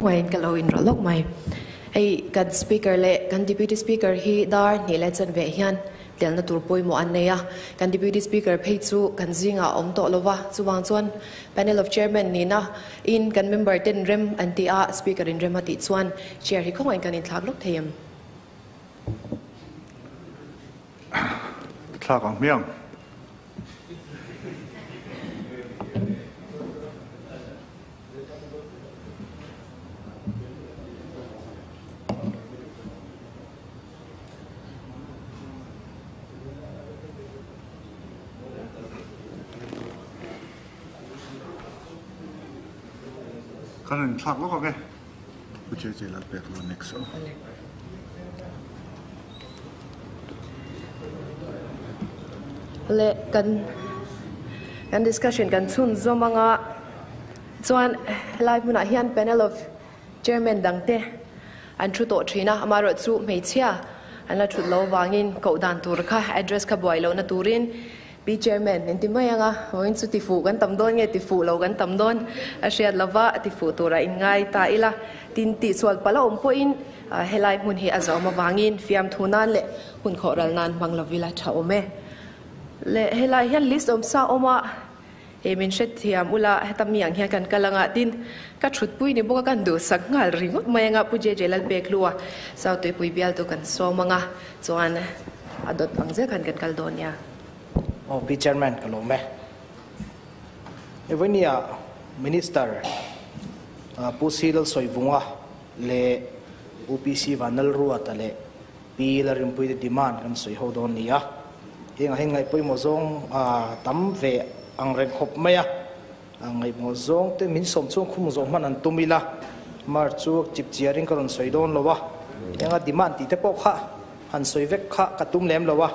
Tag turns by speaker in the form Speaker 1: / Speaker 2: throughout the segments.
Speaker 1: Khawngaihin ka lo inrawlh lawk mai. Hei kan Speaker leh kan Deputy Speaker hi dar hnih leh chanve hian telna tur pawimawh an nei a. Kan Deputy Speaker phei chu kan zingah a awm tawh lo va, chuvang chuan Panel of Chairman nihna in kan member ten rem an ti a, Speaker in rem a tih chuan Chair hi khawngaihin kan inthlak lawk thei em?
Speaker 2: Thlak ang hmiang. Kan in thlak lawk ang e. Pu Che Che lal pek lo next aw.
Speaker 1: Le kan kan discussion kan chhun zawm anga chuan helai hmunah hian panel of chairman dangte an thu tawh thin a, amaherawh chu hmeichhia an la thut lo vangin koh dan tur kha address kha buai lohna turin Pi Chairman, in ti mai ang a, vawiin chu tifuh kan tam dawn nge tifuh lo kan tam dawn a hriat lova tifuh turah in ngai ta ila. Tin, tihsual palh a awm pawhin helai hmun hi a zawm avangin fiamthu nan leh hun khawh ral nan hmang lovila tha awm e. Leh helai hian list awm sa awm a, hei min hrethiam ula heta mi ang hian kan kal anga tin ka thutpui ni bawk a kan duhsak nghal ringawt mai anga Pu JJ Lalpekhlua South Tuipui bialtu kan sawm anga chuan a dawt ang zel khan kan kal dawn nia.
Speaker 3: Aw Pi Chairman ka lawm e. Evonia Minister Pu Si Lalsawivunga leh UPC Vanlalruata leh Pi Lalrinpuii te demand kan sawi ho dawn ni a. Heng ah hian ngaihpawimawh zawng tam ve ang reng khawp mai a. Ngaihmawh zawng te min sawm chuan khum zawh hman an tum ila, mar chu chip chiarin ka rawn sawi dawn lo a. Heng a demand tih te pawh kha han sawi vek kha ka tum lem lo a.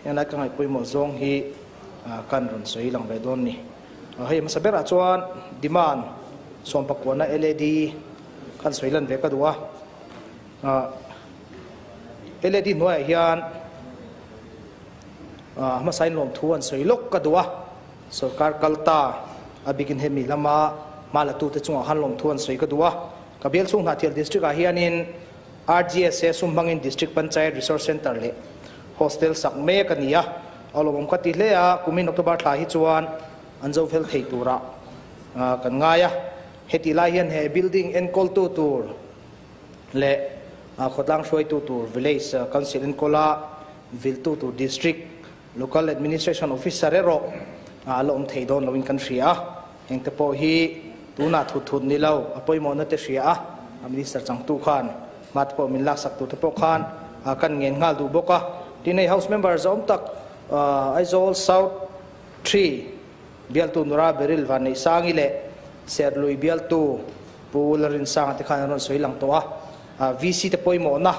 Speaker 3: Henglai ka ngaihpawimawh zawng hi kan rawn sawi lang ve dawn ni. Hei hmasa berah chuan demand sawmpakuana LAD kan sawi lan ve ka duh a. LAD hnuaiah hian hmasain lawmthu an sawi lawk ka duh a. Sorkar kal ta a bikin hemi lama hma la tute chungah khan lawmthu an sawi ka duh a. Ka bial chhung Hnahthial District ah hianin RGSA sum hmangin District Panchayat Resource Centre leh Hostel sak mek a ni a, a lawmawm ka ti hle a, kumin October thla hi chuan an zo fel thei turah kan ngai a. Hetih lai hian he building enkawltu tur leh khawtlang hruaitu tur Village Council enkawla viltu tur District Local Administration Officer erawh a la awm thei dawn loin kan hria a, hengte pawh hi tunah thut thut ni lo, a pawimawhna te hria a, a Minister changtu khan hma te pawh min laksak tur te pawh khan kan ngen nghal duh bawk a. Tin hei House Member zawm tak Aizawl South Tree bialtu Nura Beryl Vanneihsangi leh Serlui bialtu Pu Lalrinsanga te khan an rawn sawi lang tawh a, VC te pawimawhna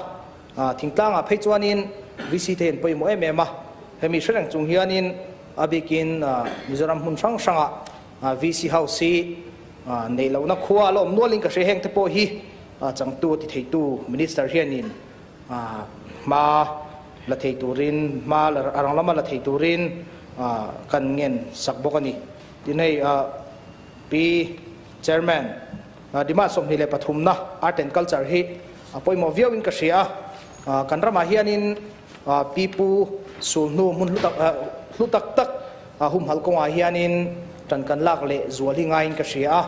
Speaker 3: Thingtlangah phei chuanin VC te hian pawimawh em em a, hemi hre reng chung hianin a bikin Mizoram hmun hrang hrangah VC House hi neih lohna khua a la awm nualin ka hria, heng te pawh hi changtu ti theitu Minister hianin hma la thei turin hma a rang lama la thei turin kan ngen sak bawk a ni. Tin hei Pi Chairman Demand 23 na Art and Culture hi a pawimawh viauin ka hria a, kan ramah hianin pipu sulhnu hmun hlu tak hlu tak tak humhalh kawngah hianin tan kan lak leh zual hi ngaiin ka hria a,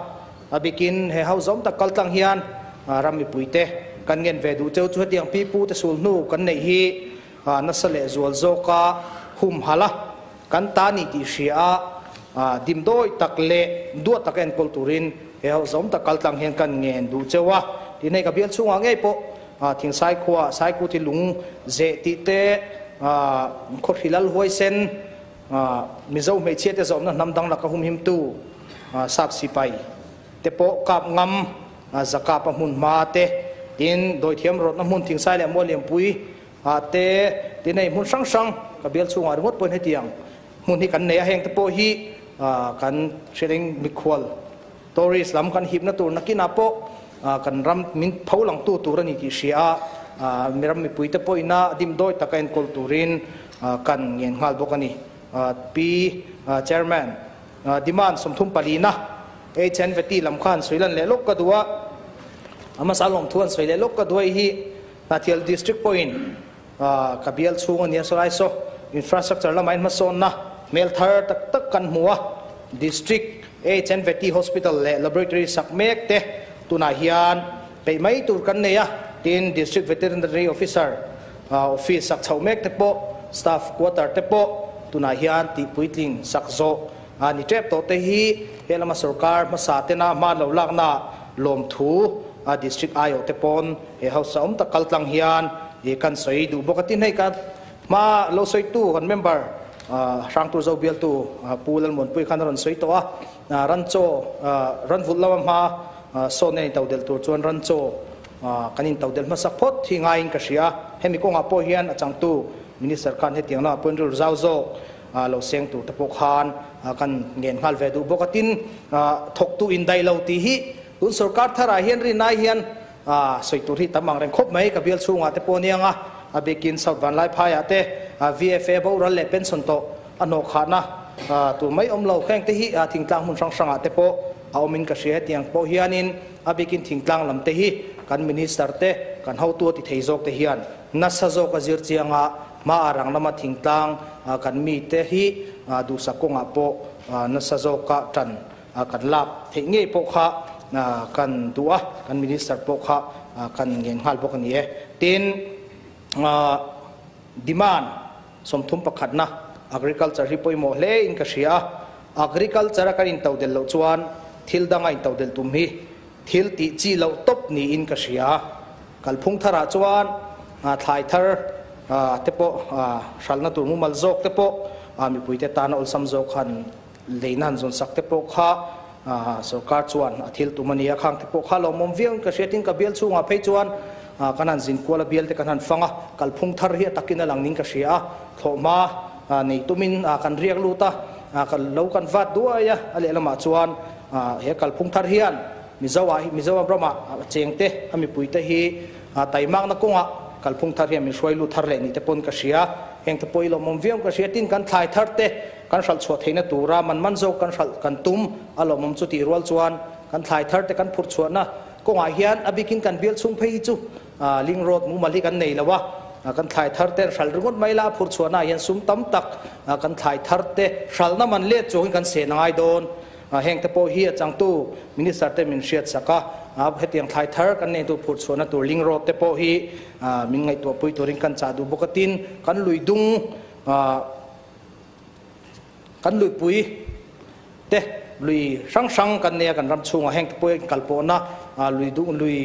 Speaker 3: a bikin he ho zawm tak kal tlang hian ram mipuite kan ngen ve duh cheu chu hetiang pipu te sulhnu kan neih hi nasa leh zual zawka humhalh a kan ta ni tih hria a, dimdawi tak leh duat taka enkawl turin he ho zawm tak kal tlang hian kan ngen duh cheu a. Tin hei ka bial chhungah ngei pawh Thingsai khua Saikuti lung zeh tih te, Khawhri lal huaisen, Mizo hmeichhia te zawmna hnam dang laka humhimtu Sap sipai te pawh kap ngam Zakapa hmun hma te, tin dawithiam rawtna hmun Thingsai leh Muallianpui Ah te, tin hei hmun hrang hrang ka bial chhungah ringawt pawhin hetiang hmun hi kan nei a, heng te pawh hi kan hriatin mikhual tourist lam kan hipna tur nakinah pawh kan ram min pho langtu tur a ni tih hria a, mi ram mipui te pawhina dimdawi taka enkawl turin kan ngen nghal bawk a ni. Pi Chairman, demand 34 na HNVT lam khan sawi lan leh lawk ka duh a. Hmasa lawmthu an sawi leh lawk ka duai hi Hnahthial District pawhin ka bial chhung a nia sawlai saw infrastructure lama in hmasawnna hmel thar tak tak kan hmu a, District HNVT Hospital leh Laboratory sak mek te tunah hian peih mai tur kan nei a, tin District Veterinary Officer office sak chhoh mek te pawh staff quarter te pawh tunah hian tihpuitling sak zawh a ni tep tawh te hi he lama sorkar hmasa tena hma lo lakna lawmthu a district aiawh te pawn he hausa awm tak kal tlang hian i kan sawi duh bawk a tin hei ka hma lo sawitu kan member Hrangtur zo bialtu Pu Lalmuanpui khan a rawn sawi tawh a ranchaw ranvulh lama hma sawn in todelh tur chuan ranchaw kan in todelh hmasak phawt hi ngaiin ka hria hemi kawngah pawh hian a changtu minister khan hetiang lamah pawhin rilru zau zawk lo seng tur te pawh khan kan ngen nghal ve duh bawk a. Tin, thawktu indaih lo tih hi tun sorkar tharah hian rinai hian sawi tur hi tam ang reng khawp mai. Ka bial chhungah te pawh aniang a, a bikin South Vanlaiphaiah te VFA boral leh pension tawh a hnawhkhahna tur mai awm lo. Heng te hi thingtlang hmun hrang hrangah te pawh a awmin ka hria. Hetiang pawh hianin a bikin thingtlang lam te hi kan minister te, kan hotu a ti thei zawk te hian nasa zawk a zir chianga Hma a rang lama thingtlang kan mite hi duhsak kawngah pawh nasa zawka tan kan lak theih ngei pawh kha kan duh a, kan Minister pawh kha kan ngen nghal bawk a ni e. Tin, demand 31na agriculture hi pawimawh hle in ka hria a, agriculture a kan intodelh loh chuan thil danga intodelh tum hi thil tih chi loh tawp niin ka hria. Kalphung tharah chuan thlai thar te pawh hralhna tur mumal zawk te pawh mipuite tana awlsam zawk han leina han zawn sak te pawh kha sorkar chuan a thil tum a ni a, khang te pawh kha lawmawm viau in ka hria. Tin, ka bial chhungah phei chuan kan han zin kual a, bial te kan han fang a, kalphung thar hi a takin a lang ning ka hria a, thlawhhma nei tumin kan riak lut a, lo kan vat duai a, a lehlamah chuan he kalphung thar hian Mizo ah hi Mizoram ramah a cheng te a mipui te hi taimakna kawngah kalphung thar hian min hruai lut thar leh ni te pawn ka hria. Heng te pawh i lawmawm viau ka hria. Tin kan thlai thar te kan hralh chhuah theihna tura man man zawk kan hralh kan tum a lawmawm chu tih rual chuan kan thlai thar te kan phurh chhuahna kawngah hian a bikin kan bial chhung phei hi chu link road mumal hi kan nei lo a, kan thlai thar te an hralh ringawt mai la a phurh chhuahna ah hian sum tam tak kan thlai thar te hralhna man let chuangin kan sen a ngai dawn. Heng te pawh hi a changtu Minister te min hriat sak a, hetiang thlai thar kan nei tur phurh chhuahna tur link road te pawh hi min ngaihtuahpui turin kan chah duh bawk a. Tin, kan lui dung, kan luipui te lui hrang hrang kan nei a kan ram chhungah heng te pawh hi kalpawhna lui dung lui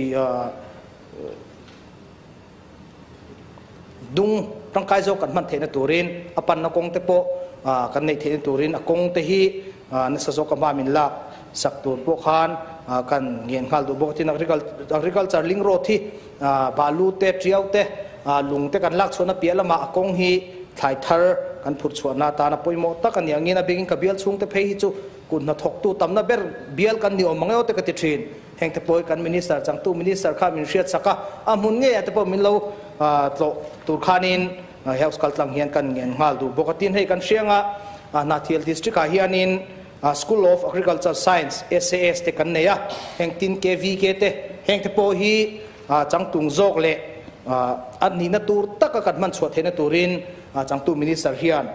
Speaker 3: dung tangkai zawk kan hman theihna turin a panna kawng te pawh kan neih theihna turin a kawng te hi nasa zawk a hma min lak sak tur pawh khan kan ngen nghal duh bawk a. Tin, agriculture link road hi balu te, tiau te, lung te kan lak chhuahna piah lamah a kawng hi thlai thar kan phurh chhuahna atana pawimawh tak a ni angin a bikin ka bial chhung te phei hi chu kut hnathawktu tamna ber bial kan ni awm ang emaw te ka ti thin. Heng te pawh hi kan Minister, changtu Minister kha min hriat sak a, a hmun ngeiah te pawh min lo tlawh tur khanin House kaltlang hian kan ngen nghal duh bawk a. Tin, hei kan hrianga Hnahthial District ah hianin School of Agriculture Science, SAS, te kan nei a, heng tin KVK te, heng te pawh hi changtung zawk leh a nihna tur taka kan hman chhuah theihna turin changtu Minister hian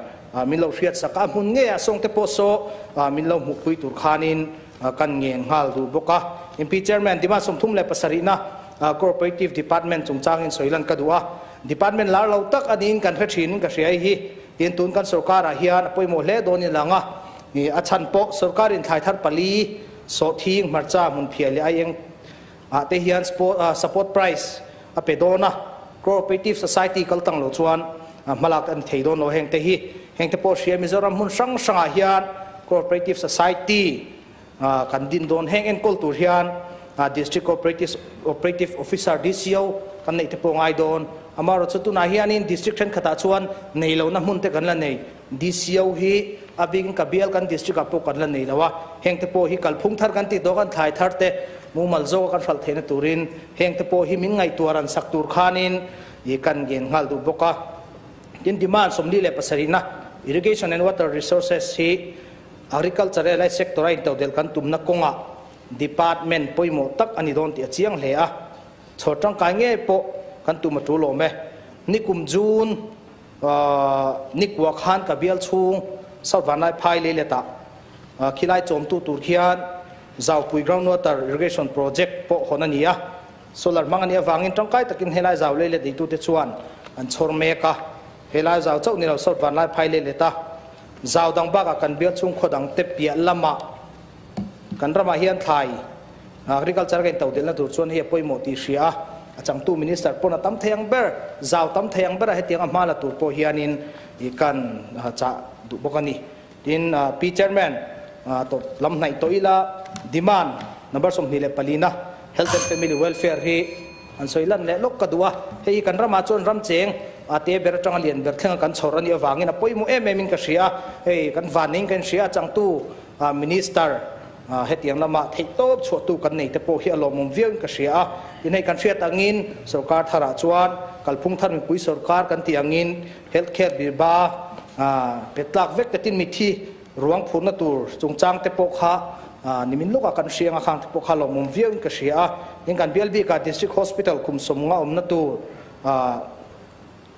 Speaker 3: min lo hriat sak a, a hmun ngeiah sawng te pawh saw min lo hmuhpui tur khanin kan ngen nghal duh bawk a. MP Chairman Dima 37na Cooperative Department chungchangin sawi lan ka duh a. Department lar lo tak a niin kan hre thin in ka hria hi. Tin tun kan sorkarah hian a pawimawh hle dawn in lang a. A chhan pawh sorkarin thlai thar pali, sawhthing, hmarcha, hmunphiah leh aieng ah te hian support price a pe dawn a. Cooperative Society kal tang lo chuan hmalak a ni thei dawn lo heng te hi. Heng te pawh hria Mizoram hmun hrang hrangah hian Cooperative Society kan din dawn. Heng enkawl tur hian District Cooperative Officer, DCO, kan neih te pawh ngai dawn. Amaherawhchu tunah hianin District thenkhatah chuan nei lohna hmun te kan la nei. DCO hi a bikin ka bial kan District ah pawh kan la nei lo a. Heng te pawh hi kalphung thar kan tih tawh kan thlai thar te mumal zawka kan hralh theihna turin heng te pawh hi min ngaihtuah ran sak tur khanin kan ngen nghal duh bawk a. Tin, demand 47na Irrigation and Water Resources hi Agriculture leh Sector a intodelh kan tumna kawngah Department pawimawh tak a ni dawn tih a chiang hle a. Chhawr tangkai ngei pawh kan tum a tul awm e. Nikum June nikua khan ka bial chhung South Vanlaiphai leiletah khilai chawmtu tur khian Zaupui Groundwater Irrigation Project pawh hawn a ni a. Solar hmang a nih avangin tangkai takin helai zau leilet neitute chuan an chhawr mek a. Helai zau chauh ni lo South Vanlaiphai leileta zau dang bakah kan bial chhung khaw dangte piah lamah kan ramah hian thlai Agriculture ka intodelhna tur chuan hei a pawimawh tih hria a, a changtu Minister pawn a tam thei ang ber, zau tam thei ang bera hetiang a hma la tur pawh hianin i kan chah duh bawk a ni. Tin, Pi Chairman, tawp lam hnaih tawh ila demand number 24 na Health and Family Welfare hi an sawi lan leh lawk ka duh a, hei hi kan ramah chuan ram cheng a te ber atanga lian ber thlenga kan chhawr a nih avangin a pawimawh em em in ka hria a, hei kan vaneiin ka inhria a, changtu Minister Hetiang lama theihtawp chhuahtu kan nei te pawh hi a lawmawm viauin ka hria a. Tin hei kan hriat angin sorkar tharah chuan kalphung thar mipui sorkar kan tih angin health care birba pe tlak vek te tin mithi ruang phurna tur chungchang te pawh kha nimin lawkah kan hria anga khang te pawh kha lawmawm viauin ka hria a. Tin kan bial bikah district hospital kum 50 awmna tur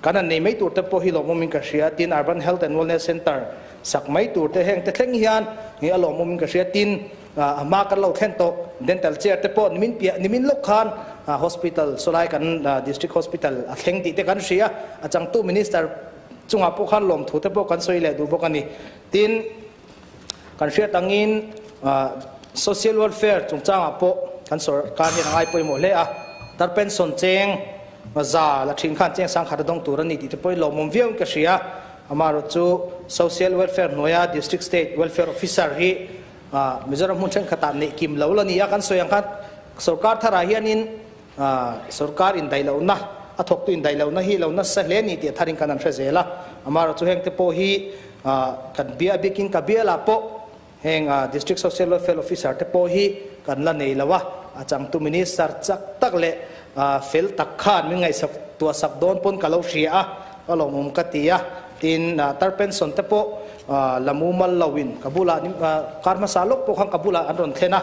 Speaker 3: Kan han nei mai tur te pawh hi lawmawmin ka hria, tin Urban Health and Wellness Centre sak mai tur te heng te thleng hian a lawmawmin ka hria, tin a hma kan lo thlen tawh dental chair te pawh nimin piah nimin lawk khan hospital sawlai kan district hospital a thleng tih te kan hria, a changtu minister chungah pawh khan lawmthu te pawh kan sawi leh duh bawk a ni. Tin kan hriat angin social welfare chungchangah pawh kan sorkar hian a ngai pawimawh hle a, tar pension cheng za la thin khan cheng sangkhat a dawng tur a ni tih te pawhin lawmawm viauin ka hria. Amaherawhchu chu social welfare hnuaia district state welfare officer hi Mizoram hmun thenkhatah neih kim lo la ni a, kan sawi ang khan sorkar tharah hianin sorkar indaihlohna a thawktu indaihlohna hi lo nasa hle a ni tih a tharin kan han hre zel a. Amaherawhchu heng te pawh hi kan bia bikin ka bialah pawh Heng District Social Welfare Officer te pawh hi kan la nei lo a, a changtu Minister chak tak leh fel tak khan min ngaihsak tuahsak dawn pawn ka lo hria a, ka lawmawm ka ti a. Tin, tar pension te pawh la mumal loin ka bulah kar hmasa lawk pawh khan ka bulah an rawn thlen a,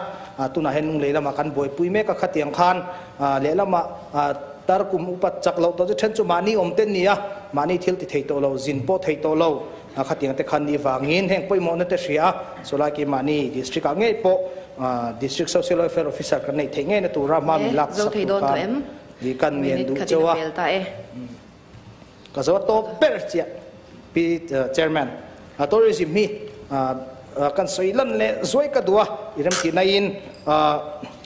Speaker 3: tunah hian lunglei lamah kan buaipui mek a, khatiang khan lehlamah tar kum upat chak loh tawh chu then chu mahni awm te an ni a, mahni thil ti thei tawh lo, zin pawh thei tawh lo. A khatiang te khan ni vangin heng pawimawhna te hria a, chulai keimahni district ah ngei pawh District Social Welfare Officer kan neih theih ngeina tura hma min lak sak tur khan i kan ngen duh cheu a. Ka zo tawp ber chiah Pi Chairman, Tourism hi kan sawi lan leh zuai ka duh a, i remtih naiin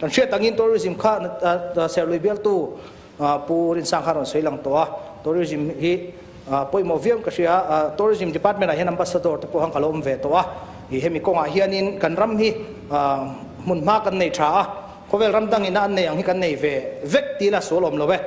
Speaker 3: kan hriat angin tourism kha Serlui bialtu Pu Rinsang kha rawn sawi lang tawh a, tourism hi pawimawh viau ka hria a, tourism department ah hian ambassador te pawh han ka lo awm ve tawh a, ih hemi kawngah hianin kan ram hi hmun hma kan nei tha a, khawvel ram dangin a an nei ang hi kan nei ve vek tih ila sual awm lo e,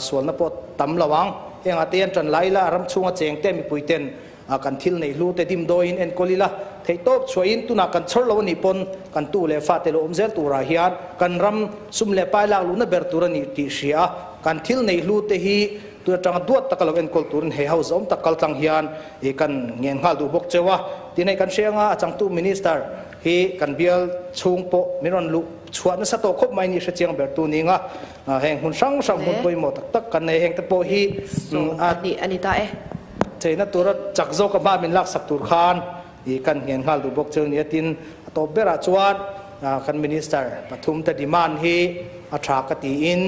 Speaker 3: sualna pawh tam lo ang, hengah te hian tan la ila ram chhunga cheng te mipui ten kan thil neih hlu te dimdawiin enkawl ila, theihtawp chhuahin tunah kan chhawr lo a nih pawn kan tu leh fate lo awm zel turah hian kan ram sum leh pai lak luhna ber tur a nih tih hria a, kan thil neih hlu te hi tun atanga duat taka lo enkawl turin he house awm tak kal tlang hian ih kan ngen nghal duh bawk cheu a. Tin hei kan hre anga a changtu Minister hi kan bial chhung pawh min rawn luh chhuah nasa tawh khawp mai ni hre chiang ber tu ning a, heng hmun hrang hrang hmun pawimawh tak tak kan nei heng te pawh hi
Speaker 1: a a ni ta e.
Speaker 3: Cheina tura chak zawk a hma min laksak tur khan ih kan ngen nghal duh bawk cheu nia tin a tawp berah chuan kan Minister pathum te demand hi a tha ka tiin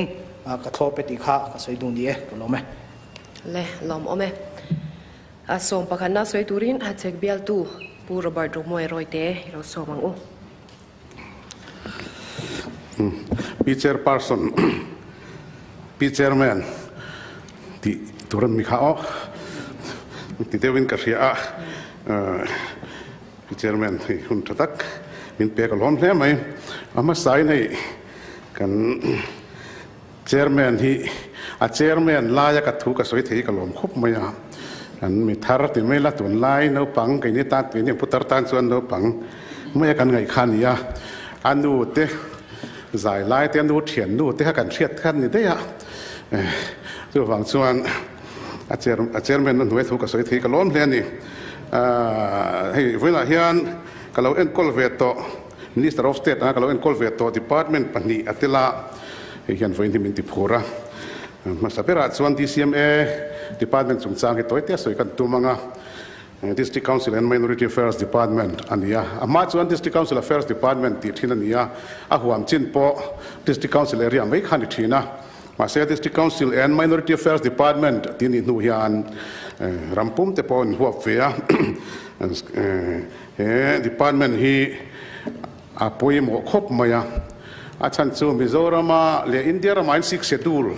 Speaker 3: ka thlawp e tih kha ka sawi duh ni e ka lawm e.
Speaker 1: Le lawm awm e. A sawm pakhatna sawi turin a chek bialtu Pu Robert Romoe Rawite i lo sawm ang u.
Speaker 2: Pi Chairperson, Pi Chairman tih tur an ni kha aw ti deuhin ka hria a, Pi Chairman hei hun tha tak min pek a lawm hle mai. A hmasain hei kan Chairman hi a Chairman laia ka thu ka sawi thei hi ka lawm khawp mai a, kan mi thar ti mai la tunlai naupang keini tan keini ang putar tan chuan naupang maia kan ngaih kha a ni a, a nu te zai lai te a nu thian nu te kha kan hriat kha a ni daih a, chuvang chuan a chair a Chairman na hnuai thu ka sawi thei hi ka lawm hle a ni. Hei vawiinah hian ka lo enkawl ve tawh. Minister of State anga ka lo enkawl ve tawh Department pahnih a tel a, Hei hian vawiin hi min ti phur a. Hmasa berah chuan DCMA Department chungchang hi tawi te sawi kan tum ang a. District Council and Minority Affairs Department a ni a. A hma chuan District Council Affairs Department tih thin a ni a. A huam chin pawh District Council area mai kha a ni thin a. Mahse District Council and Minority Affairs Department tih nih hnu hian ram pum te pawh an huap ve a. He department hi a pawimawh khawp mai a. A chhan chu Mizorama leh India ramah hian Sixth Schedule,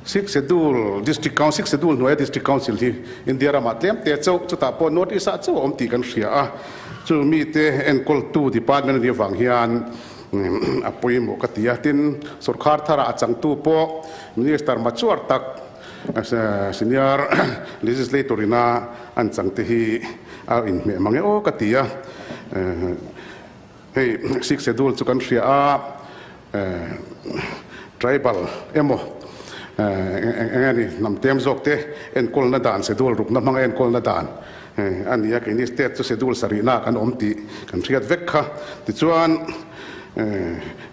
Speaker 2: Sixth Schedule District Council, Sixth Schedule hnuaia District Council hi India ramah tlem te chauh, chutah pawh North East ah chauh a awm tih kan hria a. Chu mite enkawltu department a nih avang hian a pawimawh ka ti a. Tin, sorkar tharah a changtu pawh Minister machuar tak Senior Legislator ina an changte hi a inhmeh mang e aw ka ti a. Hei Sixth Schedule chu kan hria a, Tribal emaw eng nge ni hnam tlem zawk te enkawlna dan schedule rukna hmanga enkawlna dan a ni a, keini state chu schedule sarihna kan awm tih kan hriat vek kha. Tichuan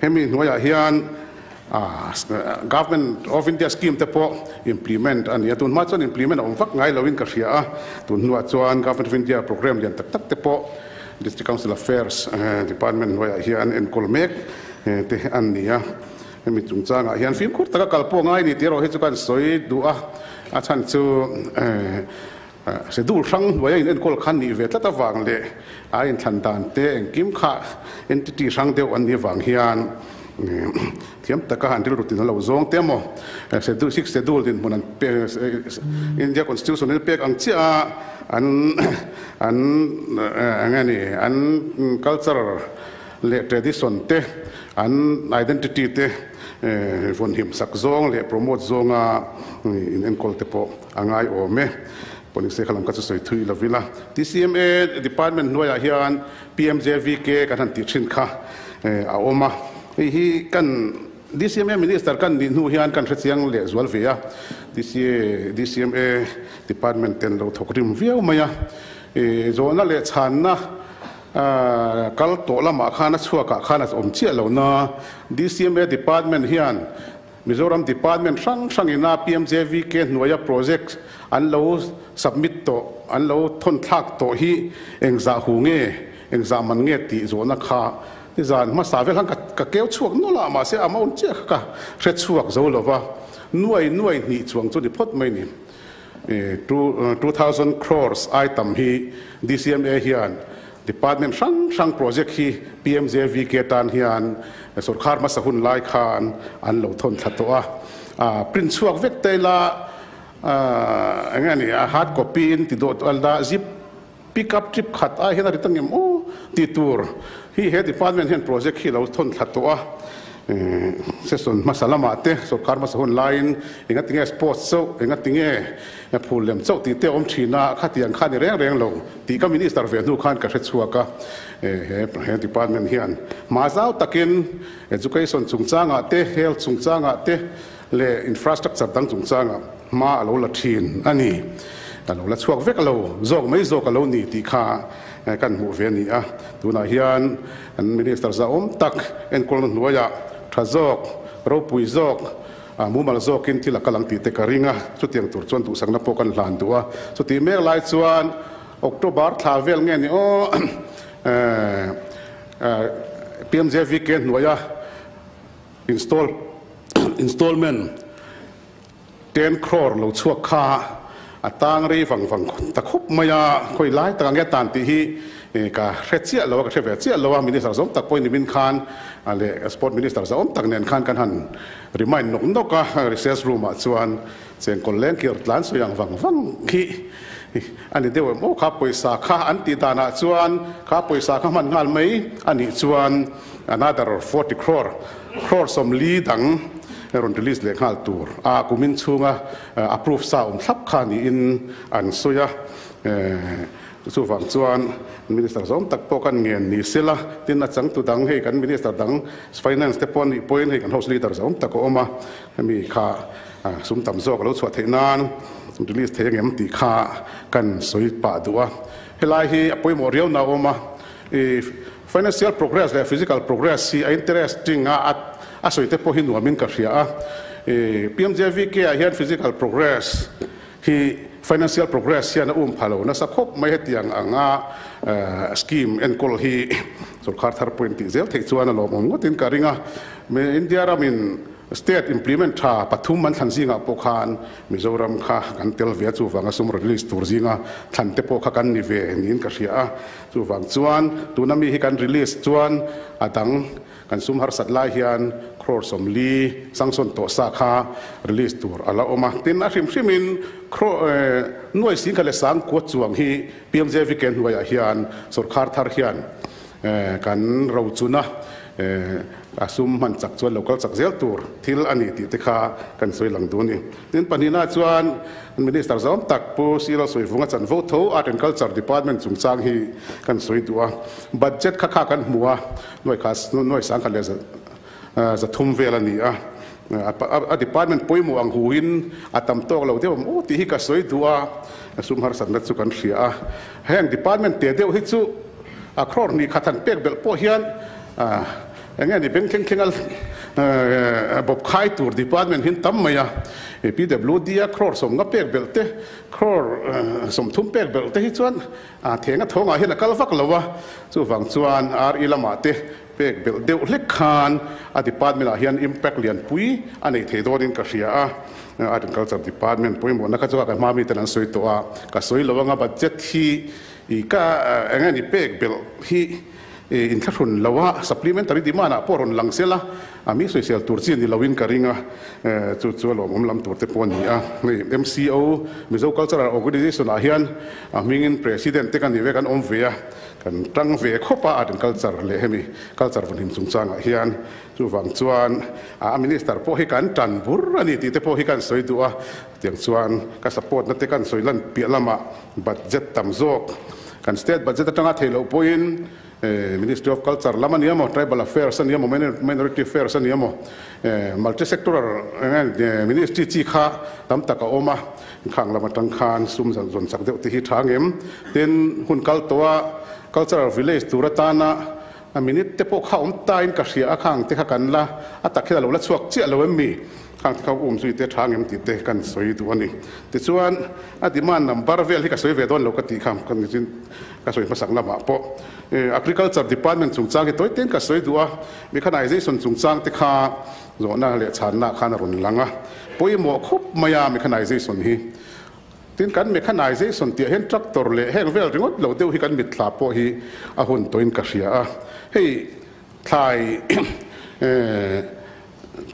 Speaker 2: hemi hnuaiah hian Government of India scheme te pawh implement a ni a, tun hma chuan implement a awm vak ngai loin ka hria a, tun hnuah chuan Government of India programme lian tak tak te pawh District Council Affairs Department hnuaiah hian enkawl mek te an ni a. Hemi chungchangah hian fimkhur taka kal pawh ngai ni tih erawh hi chu kan sawi duh a, a chhan chu Schedule hrang hnuaia in enkawl khan nih ve tlat avang leh a inthlan dan te engkim kha entity hrang deuh an nih avang hian thiam taka han rilru tin a lo zawng te emaw schedule six schedule dinhmun an pe India constitution in pek ang chiah a an an eng nge ni an culture leh tradition te an identity te vawnhim sak zawng leh promote zawnga in enkawl te pawh A ngai awm e. Pawh kha lam ka chu sawi thui lo ila. TCMA department hnuaiah hian PMJVK kan han tih thin kha a awm a. Hei hi kan DCMA Minister kan nih hnu hian kan hrechiang leh zual ve a. DCA, DCMA department ten lo thawk rim viau mai a. Zawhna leh chhanna kal tawh lamah khan a chhuakah khan a awm chiah lo na. DCMA department hian Mizoram Department hrang hrangin a PMJVK hnuaia project an lo submit tawh, an lo thawn thlak tawh hi engzah hu nge, engzah man nge tih zawhna kha nizan hmasa vel khan ka keu chhuak nawlh a, mahse amount chiah kha ka hre chhuak zo lova, nuai nuai hnih chuang chu ni phawt mai ni. 2000 crores item hi DCMA hian Department hrang hrang project hi PMJVK tan hian sorkar hmasa hun lai khan an lo thawn thla tawh a, a print chhuak vek te ila eng nge ni a hard copy in ti dawh tawh ila zip pick up trip khat ai hian a ri ta ngem aw tih tur hi he department hian project hi lo thawn thla tawh a. Session hmasa lamah te sorkar hmasa hun laiin enga tinge sports chauh, enga tinge phul lem chauh tih te a awm thin a, khatiang kha ni reng reng lo tih ka minister ve hnu khan ka hre chhuak a. He department hian hma zau takin education chungchangah te, health chungchangah te leh infrastructure dang chungchangah hma a lo la thin a ni. A lo la chhuak vek lo zawk mai zawk a lo ni tih kha kan hmuh ve a ni a. Tunah hian An Minister zahawm tak enkawlna hnuaiah tha zawk, ropui zawk, mumal zawkin thil a kal ang tih te ka ring a, chutiang tur chuan duhsakna pawh kan hlan duh a. Chutih mek lai chuan October thla vel nge ni aw PMJVK hnuaia install installment 10 crore lo chhuak kha a tang rei vang vang ta khawp mai a, khawi lai takah nge a tan tih hi ka hre chiah lo a, ka hre ve chiah lo a, Minister zawm tak pawhin nimin khan leh Sport Minister zawm tak nen khan kan han remind nawk nawk a, recess room ah chuan chengkawl leng kir tlan sawi ang vang vang khi a ni deuh em aw, kha pawisa kha an tih danah chuan kha pawisa kha hman nghal mai a nih chuan another 40 crore, crore 40 dang rawn release leh nghal tur a kumin chhunga approve sa awm thlap kha niin an sawi a, chuvang chuan Minister zawm tak pawh kan ngen ni sela, tin a changtu dang hei kan Minister dang Finance te pawh anih pawhin hei kan House Leader zawm tak a awm a, hemi kha sum tam zawk a lo chhuah theih nan release thei angem tih kha kan sawi pah duh a, helai hi a pawimawh riau na a awm a, i financial progress leh physical progress hi a interesting a. A sawi te pawh hi nuamin ka hria a. PMJVK ah hian physical progress hi financial progress hian a um pha lo nasa khawp mai hetiang anga scheme enkawl hi sorkar thar pawhin tih zel theih chuan a lawmawm ngawtin ka ring a. India ramin state implement tha pathum an thlan zingah pawh khan Mizoram kha kan tel ve a, chuvanga sum release tur zinga thlan te pawh kha kan ni ve niin ka hria a. Chuvang chuan tuna mi hi kan release chuan a dang kan sum harsat lai hian crore 40 sanction tawh sa kha release tur a la awm a. Tin, a hrim hrimin crore nuai singkhat leh sangkua chuang hi PMJVK hnuaiah hian sorkar thar hian kan rochuna a sum hman chak chuan lo kal chak zel tur thil a ni tih te kha kan sawi lang duh a ni. Tin, pahnihna chuan Minister zawm tak Pu Silo Sawivunga chanvo tho Art and Culture Department chungchang hi kan sawi duh a. Budget kha kha kan hmu a, nuai kha nuai 10,000 leh 300 vel a ni a. A department pawimawh ang huin a tam tawk lo deuh ang aw tih hi ka sawi duh a, sum harsatna chu kan hria a. Heng department te deuh hi chu A crore hnih khat han pek belh pawh hian eng nge ni beng thleng thleng a bawp khai tur department hian tam mai a. PWD a crore 50 pek belh te, crore 30 pek belh te hi chuan theng a thawngah hian a kal vak lo a. Chuvang chuan RE lamah te pek belh deuh hlek khan a department ah hian impact lianpui a nei thei dawnin ka hria a. Art and Culture Department pawimawhna kha chu ka hma miten an sawi tawh a, ka sawi lo anga budget hi I ka eng nge ni pek belh hi inthlahrun lo a, supplementary demand ah pawh rawn lang sel a, a mi sawisel tur chi ni loin ka ring a, chu chu a lawmawm lam tur te pawh a ni a. Hei MCO, Mizo Cultural Organisation ah hian a hmingin President te ka ni ve kan awm ve a, kan tang ve khawp a art and culture leh hemi culture vawnhim chungchangah hian. Chuvang chuan a minister pawh hi kan tan bur a ni tih te pawh hi kan sawi duh a, tiang chuan ka support na te kan sawi lan piah lamah Budget tam zawk kan state budget atanga theih loh pawhin Ministry of Culture lam a ni emaw, Tribal Affairs a ni emaw, Minority Affairs a ni emaw, multi sectoral ministry chi kha tam tak a awm a, khang lam atang khan sum zawn chak deuh te hi tha ngem. Tin, hun kal tawha cultural village tur atana a minute te pawh kha awm tain ka hria a, khang te kha kan la a tak hian a lo la chhuak chiah lo em mi? Khang te kha um zui te tha ngem tih te kan sawi duh a ni. Tichuan a demand number vel hi ka sawi ve dawn lo ka tih kha ka nichin ka sawi hmasak lamah pawh Agriculture Department chungchang hi tawi tein ka sawi duh a, Mechanization chungchang te kha zawhna leh chhanna khan a rawn lang a, pawimawh khawp mai a mechanization hi. Tin kan mechanization tih ah hian tractor leh heng vel ringawt lo deuh hi kan mitthla pawh hi a hun tawhin ka hria a, hei thlai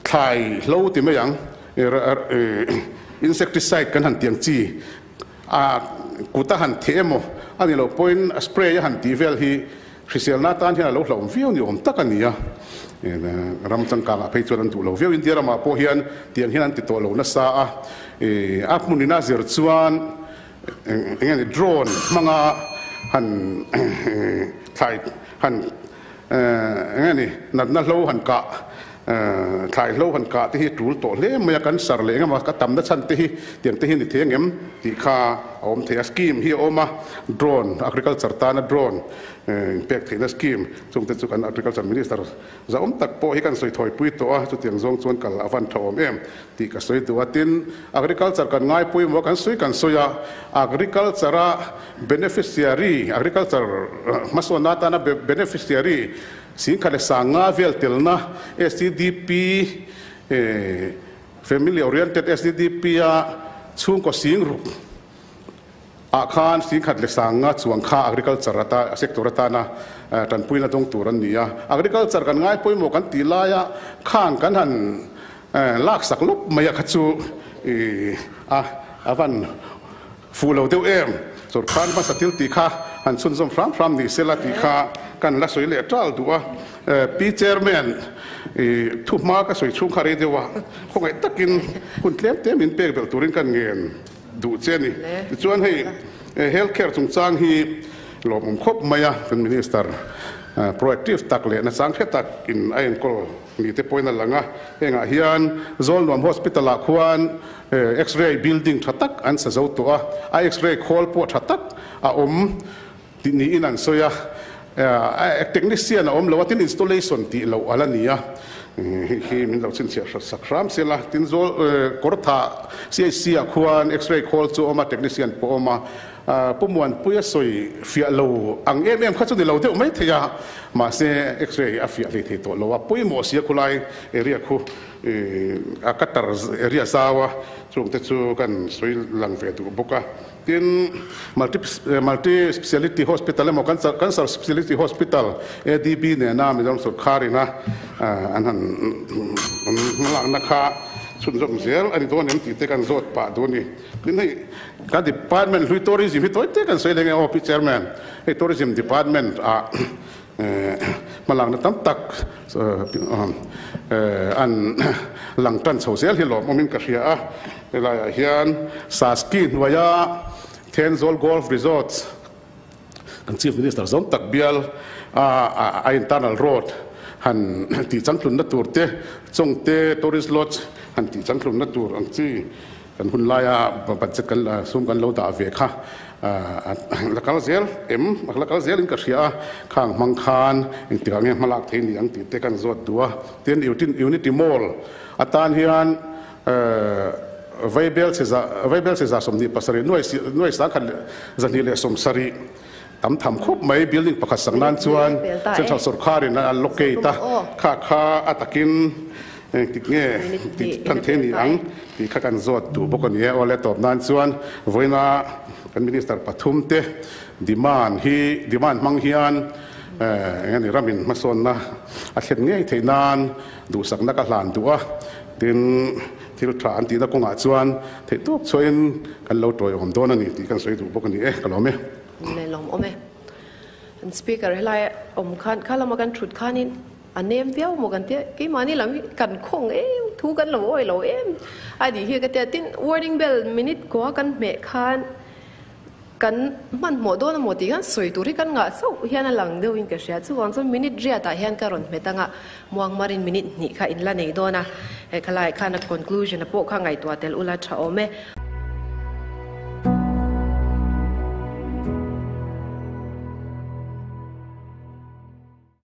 Speaker 2: Thlai hlo ti mai ang, insecticide kan han tih ang chi a kut a han theh emaw a nih loh pawhin a spray a han tih vel hi hriselna atan hian a lo hlauhawm viau ni awm tak a ni a. Ram changkangah phei chuan an duh lo viau. India ramah pawh hian tiang hian an ti tawh lo nasa a, a hmunin a zir chuan eng nge ni drone hmanga han thlai han Eng nge ni, natna hlo han kah, thlai hlo han kah te hi tul tawh hle mai a, kan sar leh engemaw ka tamna chhan te hi tiang te hi ni thei angem tih kha a awm thei a. Scheme hi a awm a, drone, agriculture tana drone inpek theihna scheme, chungte chu kan agriculture minister zahawm tak pawh hi kan sawi thawipui tawh a, chutiang zawng chuan kal a van tha awm em tih ka sawi duh a. Tin, agriculture kan ngai pawimawh a, kan sawi kan sawi a, agriculture-a Beneficiary, Agriculture hmasawnna atana beneficiary 10,500 vel telna SDDP, Family Oriented SDDP a chhungkaw 60,000 ah khan 10,500 chuang kha agriculture ata sector atana tanpuina dawng tur an ni a. Agriculture kan ngai pawimawh kan tih laia khang kan han laksak lawp mai a kha chu a van Fuh lo deuh em? Sorkar hmasa thil tih kha han chhunzawm hram hram ni sela tih kha kan la sawi leh ṭal duh a. Pi Chairman, i thu hma ka sawi chhung kha rei deuh a, khawngaih takin hun tlem te min pek belh turin kan ngen duh che a ni. Tichuan hei Health Care chungchang hi lawmawm khawp mai a, kan Minister proactive tak leh nachang hre tak in a enkawl ni te pawhin a lang a. Hengah hian Zawlnuam Hospital ah khuan X-ray building tha tak an sa zo tawh a, a X-ray khawl pawh tha tak a awm tih niin an sawi a. Technician a awm lo a, tin installation tih loh a la ni a, hei hi min lo chhinchhiah hrat sak hram se la. Tin zawl kawrthah CHC ah khuan x-ray khawl chu a awm a, technician pawh a awm a, Pu Muanpuia sawi fiah lo ang em em kha chu ni lo deuh mai thei a, mahse x-ray hi a fiah hlei thei tawh lo a, pawimawh sia khulai area khu a cutter area zau a, chungte chu kan sawi lang ve duh bawk a. Tin, Multi Multi Speciality Hospital emaw Cancer Speciality Hospital, ADB nena Mizoram sorkharina an han hmalakna kha chhunzawm zel a ni dawn em tih te kan zawt pah duh a ni. Tin, hei kan department hlui tourism hi tawi te kan sawi leng e aw Pi Chairman, hei tourism department ah hmalakna tam tak an lang tan chho zel hi lawmawmin ka hria a. Helaiah hian Saski hnuaia Thenzawl Golf Resort kan Chief Minister zawm tak bial a internal road han tih changtlunna tur te, Chawngte Tourist Lodge han tih changtlunna tur ang chi Kan hun laia budget kan la sum kan lo dah ve kha la kal zel em la kal zelin ka hria a, khang hmang khan engtikah nge hmalak thei ni ang tih te kan zawt duh a. Tin, Unity Mall atan hian Vaibel chhe Vaibel chhe 27 nuai nuai 1170 tam tham khawp mai building pakhat sak nan chuan Central sorkharin a allocate a, kha kha a takin Engtik nge tih tan thei ni ang tih kha kan zawt duh bawk a ni e. Awle tawp nan chuan vawiina kan Minister pathum te demand hi demand hmang hian eng a ni ramin hmasawnna a thlen ngei theih nan duhsakna ka hlan duh a, tin thil tha an tihna kawngah chuan theihtawp chhuahin kan lo tawiawm dawn a ni tih kan sawi duh bawk a ni e. Ka lawm e.
Speaker 1: Lawm awm e. An speaker helai awm khan kha lama kan thut khanin A nem viau maw kan tia, keimahni lam hi kan khawng em, thu kan lo awi lo em a nih hi ka tia. Tin, warning bell minute kua kan hmeh khan kan hmanhmawh dawn a maw tih khan sawi tur hi kan ngah chauh hian a lang deuhin ka hria. Chuvang chuan minute riatah hian ka rawn hmet anga muangmarin minute hnih kha in la nei dawn a, he khalaiah khan a conclusion a pawh kha ngaihtuah tel ula tha awm e.